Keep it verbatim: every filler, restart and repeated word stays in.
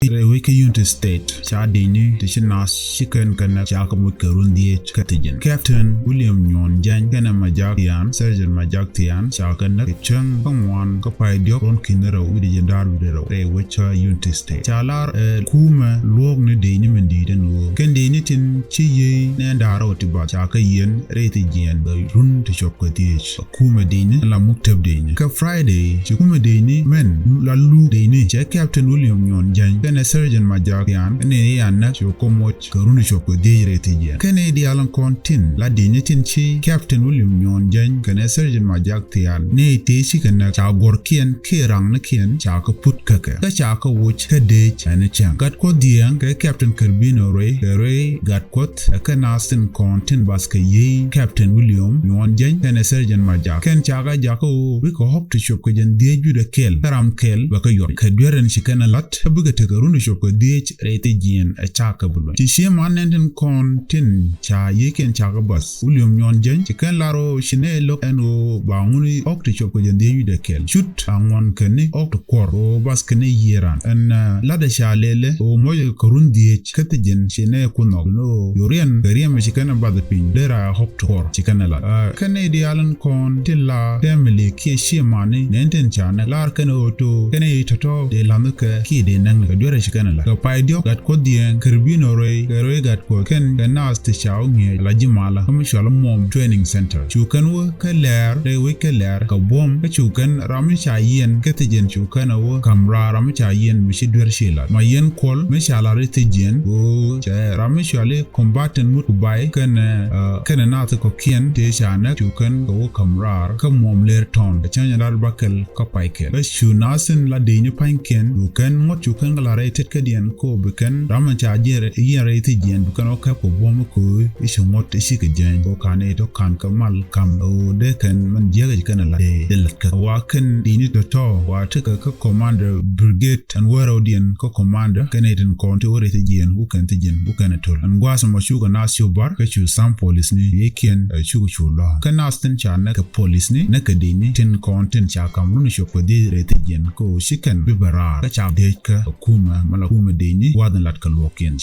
Rɛy wec kä Unity State ca dëcni ti ci naath ci kɛn kɛ näk ca kɛ moc kɛ run dhieec kä thi̱ji̱n. Captain William Nyuɔn Jany kɛnɛ Majak Thian, Sergeant Majak Thian, ca kɛ näk kɛ cäŋ kä ŋuan kä pay diɔ̱k ruɔ̱n ki̱n rɛw wi̱cdɛ jiɛn da̱ŋ rɛw rɛy wec kä Unity State. Ca lar ɛ kumɛ luɔ̱ɔ̱k ni dëcni min di̱i̱t ɛn ɣöö kɛn dëcni tin ci yiëë nɛɛn da̱ŋ rɛw ti bath ca kɛ yiɛn rɛy thi̱jiɛn bɛ run ti cuɔp kɛ dhieec. Kumɛ dëcni la muk tɛp dëcni. Kä Friday ci kumɛ dëcni mɛn la luk dëcni cɛ Captain William Nyuɔn Jany kɛnɛ Sergeant Majak Thian kɛnɛ i̱ an näk ci kɔ moc kɛ run cuɔp kɛ dhieec rɛy thi̱jiɛn. Kɛnɛ i̱ diaal in kɔn tin la dëcni tin ci Captain William Nyuɔn Jany kɛnɛ Sergeant Majak Thian ni i̱ tëë ci kɛ näk ca guɔ̱rkiɛn kiɛ raŋnikiɛn ca kɛ put kä kɛ kä ca kɛ woc kä dëëc ɛn cäŋ. Gat Kuɔth Dhiɛŋ kɛ Captain Kerbino Rɛy kɛ Rɛy Gat Kuɔth ɛ kɛ naath tin kɔn tin bath kɛ yiëë Captain William Nyuɔn Jany kɛnɛ Sergeant Majak kɛn ca kɛ jakä ɣöö wi̱c kɛ ɣɔ̱k ti cuɔp kɛ jiɛn dhieec wi̱cdɛ kɛl kä ram kɛl bɛ kɛ yuɔr kɛ duer ɛn ci kɛn ɛ la̱t kä bikɛ tekɛ run cuɔp kɛ dhieec rɛy thi̱jiɛn ɛ ca kɛ bi luny. Ci cië man nɛn tin kɔn tin ca yiëëkiɛn ca kɛ bath William Nyuɔn Jany ci kɛn lar ɣöö ci nɛy lo̱k ɛn ɣöö ba ŋun i̱ ɣɔ̱k ti cuɔp kɛ jiɛn dhieec wi̱cdɛ kɛl cut a ŋuɔn kɛn ni ɣɔ̱k ti kuɔr ɣöö bath kɛn ni yiëë ran ɛn latdɛ ca lɛlɛ ɣöö muɔcɛ kɛ run dhieec kä thi̱jiɛn ci nɛy kun nhɔk ni ɣöö yuriɛn kɛ riɛm ci kɛn ɛ bath piny dee ra ɣɔ̱k ti kuɔr ci kɛn ɛ lat. Kɛn nɛy diaal in kɔn tin la family kiɛ cië mani nɛn tin ca näk lar kɛn ɣöö to kɛn i̱ tɔ̱tɔ̱ dee la̱nh kɛ kiɛ dee näk ni kɛ duerɛ ci kɛn ɛ lat. Kɛ pay diɔ̱k Gat Kuɔth Dhiɛŋ Kerbino Rɛy kɛ Rɛy Gat Kuɔth kɛn kɛ naath ti ca wä ŋi̱eec la ji̱ malä kä mi cɔal i̱ Muɔm Training Center. Cu kɛn wä kä Lɛɛr rɛy wec kä Lɛɛr kɛ buɔ̱m kä cu kɛn ram mi ca yiɛn kä thi̱jiɛn cu kɛn ɛ wä ka̱m raar ram mi ca yiɛn mi ci duer ci lat. Ma yɛn kuɔl mi ca lat rɛy thi̱jiɛn ɣöö cɛ ram mi cɔal i̱ Combatant Mut Kubai kɛnɛ kɛnɛ naath kɔ̱kiɛn tëë ca näk cu kɛn kɛ wä ka̱m raar kä Muɔm Lɛɛr Tɔn ɛ cäŋ lat bakɛl kä pay kɛl. Kä cu naath tin la dëcni pa̱nykiɛn cu kɛn ŋuɔ̱t cu kɛn kɛ la rɛy tetkädiɛn kɛ ɣöö bi kɛn ram in ca yiɛn rɛy thi̱jiɛn bi kɛn ɣä kɛp kɛ buɔ̱m i̱ köö i̱ ci ŋuɔ̱t i̱ cikɛ jiɛny kɛ ɣöö ka̱n i̱ tɔ̱ ka̱n kɛ mal ka̱m ɣöö dee kɛn min jiäk i̱ ci kɛn ɛ la̱t dee dee la̱t kɛ wa kɛn dëcni tɔ̱tɔ̱ wa tekɛ kä commander brigade ɛn wärɛwdiɛn kä commander kɛn i̱ tin kɔn ti wä rɛy thi̱jiɛn wä kɛn thi̱jiɛn wä kɛn ɛ töl ɛn gua̱a̱th ɛmɔ cukɛ naath cu bar kä cu sam polisni yiëëkiɛn ɛ cukɛ cu lɔ̱a̱ŋ kä naath tin ca näk kɛ polisni näk kɛ dëcni tin kɔn tin ca ka̱m run cuɔp kɛ dhieec rɛy thi̱jiɛn kä ɣöö ci kɛn bi bɛ raar kä ca dhieec kä kumɛ mɛ la kumɛ dëcni gua̱a̱th in lat kɛ luɔ̱kiɛn.